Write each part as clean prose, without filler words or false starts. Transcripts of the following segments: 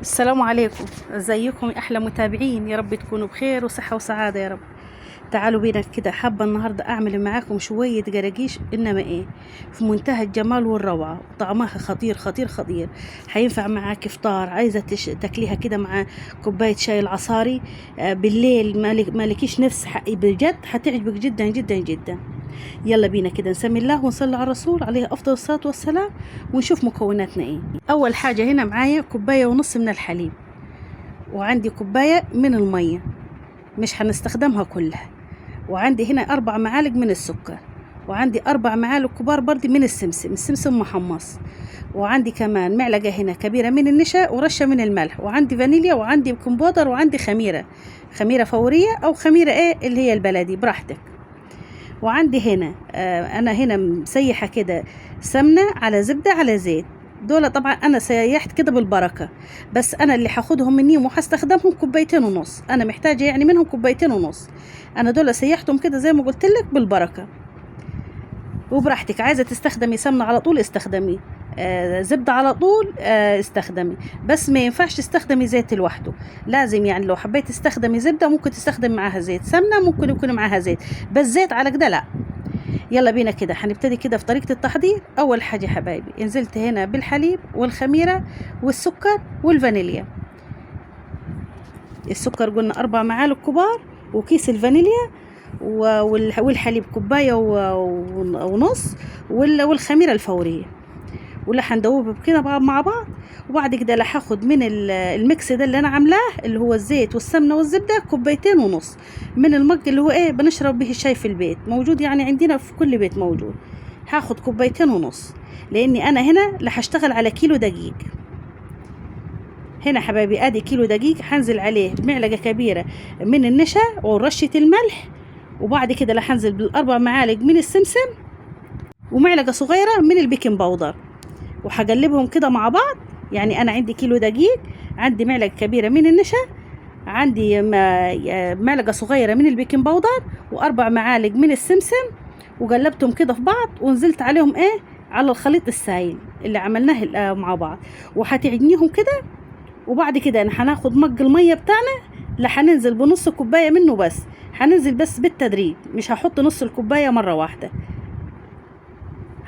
السلام عليكم، ازيكم يا احلى متابعين؟ يا رب تكونوا بخير وصحة وسعادة يا رب. تعالوا بينا كده، حابة النهارده اعمل معاكم شوية قراقيش، انما ايه في منتهى الجمال والروعه، طعمها خطير خطير خطير. هينفع معاك افطار، عايزه تاكليها كده مع كوباية شاي العصاري بالليل، مالكيش نفس، بجد هتعجبك جدا جدا جدا. يلا بينا كده نسمي الله ونصلي على الرسول عليه افضل الصلاة والسلام، ونشوف مكوناتنا ايه. اول حاجة هنا معايا كوباية ونص من الحليب، وعندي كوباية من المية مش هنستخدمها كلها، وعندي هنا 4 معالق من السكر، وعندي 4 معالق كبار برضه من السمسم، السمسم محمص، وعندي كمان معلقه هنا كبيرة من النشا ورشه من الملح، وعندي فانيليا، وعندي baking powder، وعندي خميره فورية او خميره ايه اللي هي البلدي براحتك. وعندي هنا انا هنا مسيحه كده سمنه على زبدة على زيت، دول طبعا انا سيحت كده بالبركة، بس انا اللي هاخدهم منيهم وهستخدمهم 2.5 كوباية، انا محتاجه يعني منهم 2.5 كوباية. انا دول سيحتهم كده زي ما قلت لك بالبركة، وبراحتك عايزه تستخدمي سمنه على طول استخدمي، زبدة على طول استخدمي، بس ما ينفعش تستخدمي زيت لوحده، لازم يعني لو حبيت تستخدمي زبدة ممكن تستخدمي معاها زيت، سمنه ممكن يكون معاها زيت، بس زيت على كده لا. يلا بينا كده هنبتدي كده في طريقة التحضير. أول حاجة حبايبي نزلت هنا بالحليب والخميرة والسكر والفانيليا. السكر قلنا 4 معالق كبار، وكيس الفانيليا والحليب كوباية ونص، والخميرة الفورية، واللي هندوبه كده مع بعض. وبعد كده لا هاخد من ال mix ده اللي انا عاملاه اللي هو الزيت والسمنه والزبده 2.5 كوباية من المج اللي هو ايه بنشرب به الشاي في البيت، موجود يعني عندنا في كل بيت موجود. هاخد 2.5 كوباية لاني انا هنا لا هشتغل على كيلو دقيق. هنا حبايبي ادي كيلو دقيق، هنزل عليه بمعلقه كبيرة من النشا ورشه الملح، وبعد كده لا هنزل بال4 معالق من السمسم ومعلقة صغيرة من ال baking powder، وهقلبهم كده مع بعض. يعني انا عندي كيلو دقيق، عندي معلقه كبيرة من النشا، عندي معلقه صغيرة من ال baking powder، و4 معالق من السمسم، وقلبتهم كده في بعض، ونزلت عليهم ايه على الخليط السائل اللي عملناه مع بعض، وهتعجنيهم كده. وبعد كده انا هناخد مج المية بتاعنا اللي هننزل بنص كوباية منه بس، هننزل بس بالتدريج، مش هحط نص الكوباية مرة واحدة،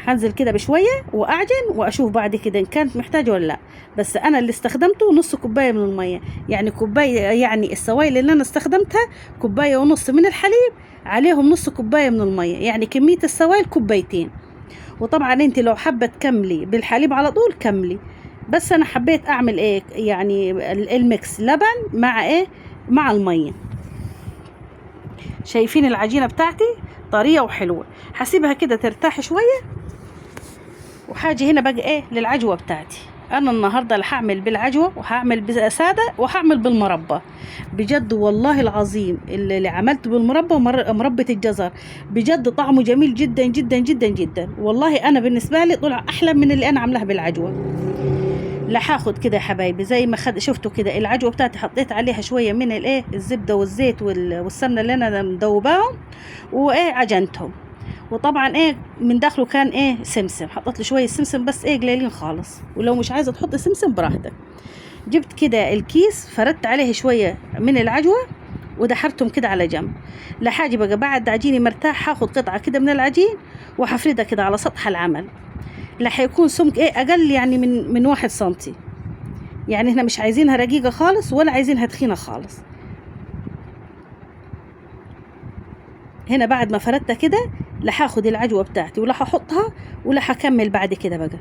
هنزل كده بشوية واعجن واشوف بعد كده ان كانت محتاجه ولا لا. بس انا اللي استخدمته نص كوباية من المية، يعني كوباية، يعني السوائل اللي انا استخدمتها 1.5 كوباية من الحليب عليهم نص كوباية من المية، يعني كمية السوائل 2 كوباية. وطبعا انت لو حابة تكملي بالحليب على طول كملي، بس انا حبيت اعمل ايه يعني ال mix لبن مع ايه مع المية. شايفين العجينة بتاعتي طرية وحلوه، هسيبها كده ترتاح شوية. وحاجه هنا بقى ايه للعجوه بتاعتي. انا النهارده اللي هعمل بالعجوه، وهعمل بساده، وهعمل بالمربى. بجد والله العظيم اللي عملته بالمربى مربى الجزر بجد طعمه جميل جدا جدا جدا جدا، والله انا بالنسبة لي طلع احلى من اللي انا عاملاه بالعجوه. لا هاخد كده يا حبايبي زي ما شفتوا كده العجوه بتاعتي، حطيت عليها شوية من الايه الزبدة والزيت والسمنه اللي انا مدوباهم، وايه عجنتهم. وطبعا ايه من داخله كان ايه سمسم، حطيت له شوية سمسم بس ايه قليلين خالص، ولو مش عايزه تحطي سمسم براحتك. جبت كده الكيس فردت عليه شوية من العجوه ودحرتهم كده على جنب. لحاجة بقى بعد عجيني مرتاح هاخد قطعه كده من العجين وحفردها كده على سطح العمل، لا هيكون سمك ايه اقل يعني من 1 سنتي، يعني احنا مش عايزينها رقيقه خالص ولا عايزينها تخينة خالص. هنا بعد ما فردتها كده لا هاخد العجوه بتاعتي ولا هحطها ولا هكمل بعد كده بقى،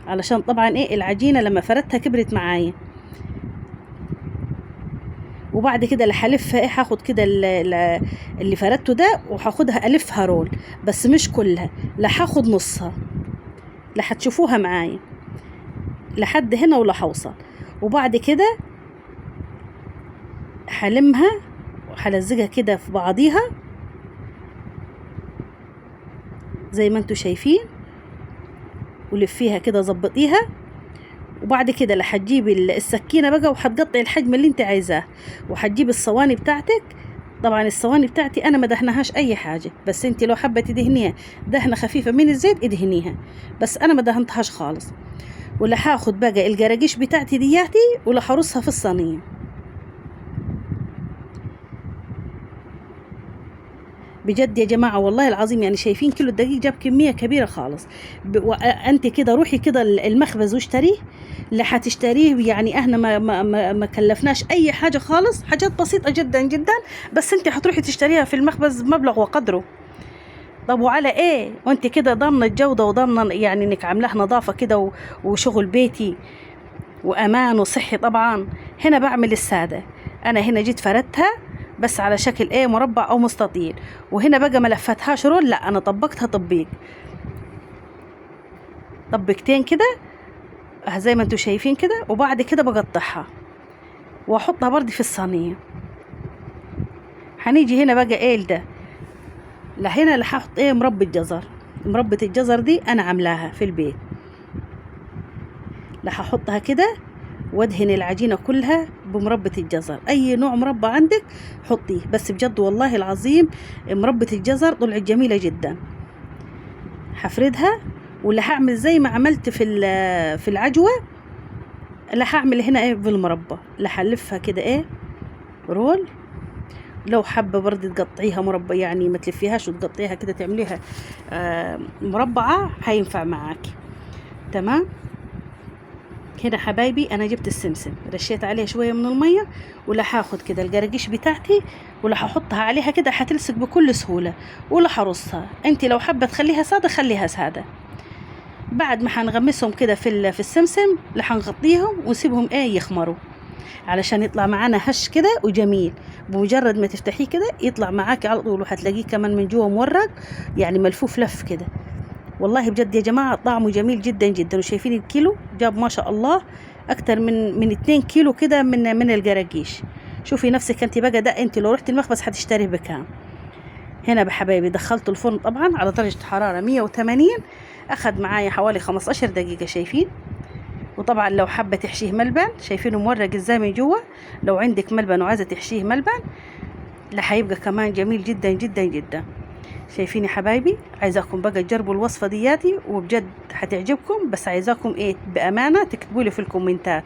علشان طبعا ايه العجينة لما فردتها كبرت معايا. وبعد كده اللي هلفها ايه هاخد كده اللي فردته ده وهاخدها الفها رول، بس مش كلها، لا هاخد نصها، لا هتشوفوها معايا لحد هنا ولا هوصل. وبعد كده هلمها وهلزقها كده في بعضيها زي ما انتوا شايفين، ولفيها كده ظبطيها. وبعد كده لا هتجيبي السكينة بقى وهتقطعي الحجم اللي انت عايزاه، وهتجيبي الصواني بتاعتك. طبعا الصواني بتاعتي انا ما دهنهاش اي حاجة، بس انت لو حابة تدهنيها دهنه خفيفة من الزيت ادهنيها، بس انا ما دهنتهاش خالص. ولا هاخد بقى الجراجيش بتاعتي دياتي ولا هرصها في الصينية. بجد يا جماعة والله العظيم يعني شايفين كيلو الدقيق جاب كمية كبيرة خالص. وانت كده روحي كده المخبز واشتريه، اللي هتشتريه يعني احنا ما كلفناش اي حاجة خالص، حاجات بسيطة جدا جدا، بس انت هتروحي تشتريها في المخبز بمبلغ وقدره. طب وعلى ايه وانت كده ضامنه الجودة وضامنه يعني انك عاملاها نظافة كده وشغل بيتي وامان وصحي. طبعا هنا بعمل السادة، انا هنا جيت فردتها بس على شكل ايه، مربع او مستطيل. وهنا بقى ما لفتهاش رول، لا انا طبقتها طبيق، طبقتين كده زي ما انتم شايفين كده. وبعد كده بقطعها واحطها برضه في الصينية. هنيجي هنا بقى ايه ده، لهنا اللي هحط ايه، مربى الجزر. مربى الجزر دي انا عاملاها في البيت، لا هحطها كده وادهن العجينة كلها بمربى الجزر. اي نوع مربى عندك حطيه، بس بجد والله العظيم مربى الجزر طلعت جميلة جدا. هفردها ولا هعمل زي ما عملت في العجوه، لا هعمل هنا ايه بالمربى، لا هلفها كده ايه رول. لو حابة برضه تقطعيها مربى، يعني ما تلفيهاش وتقطعيها كده تعمليها مربعه، هينفع معاكي. تمام. هنا حبايبي انا جبت السمسم، رشيت عليه شوية من المية، ولا هاخد كده الجرجيش بتاعتي ولا هحطها عليها كده، هتلصق بكل سهولة، ولا هرصها. انت لو حابة تخليها ساده خليها ساده. بعد ما هنغمسهم كده في السمسم، لا هنغطيهم ونسيبهم ايه يخمروا، علشان يطلع معانا هش كده وجميل. بمجرد ما تفتحيه كده يطلع معاك على طول، وهتلاقيه كمان من جوه مورق، يعني ملفوف لف كده. والله بجد يا جماعة طعمه جميل جدا جدا. وشايفين الكيلو جاب ما شاء الله أكتر من 2 كيلو كده من الجراجيش. شوفي نفسك انت بقى، ده انت لو رحت المخبز هتشتريه بكام. هنا بحبايبي دخلته الفرن طبعا على درجة حرارة 180، أخذ معايا حوالي 15 دقيقة. شايفين؟ وطبعا لو حابة تحشيه ملبن، شايفينه مورق ازاي من جوه، لو عندك ملبن وعايزة تحشيه ملبن لا هيبقى كمان جميل جدا جدا جدا. شايفين يا حبايبي؟ عايزاكم بقى تجربوا الوصفة دياتي وبجد هتعجبكم. بس عايزاكم ايه بأمانة تكتبوا لي في الكومنتات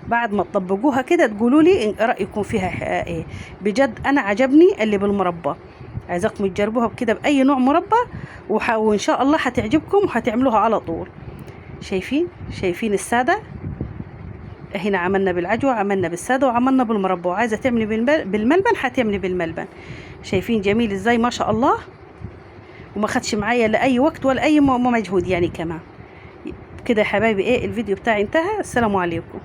بعد ما تطبقوها كده، تقولوا لي رأيكم فيها ايه. بجد انا عجبني اللي بالمربى، عايزاكم تجربوها بكده بأي نوع مربى، وان شاء الله هتعجبكم وهتعملوها على طول. شايفين؟ شايفين السادة؟ هنا عملنا بالعجوة، عملنا بالسادة، وعملنا بالمربى. وعايزة تعملي بالملبن هتعملي بالملبن. شايفين جميل ازاي ما شاء الله، وما خدش معايا لا اي وقت ولا اي مجهود يعني كمان كده يا حبايبي. ايه الفيديو بتاعي انتهى. السلام عليكم.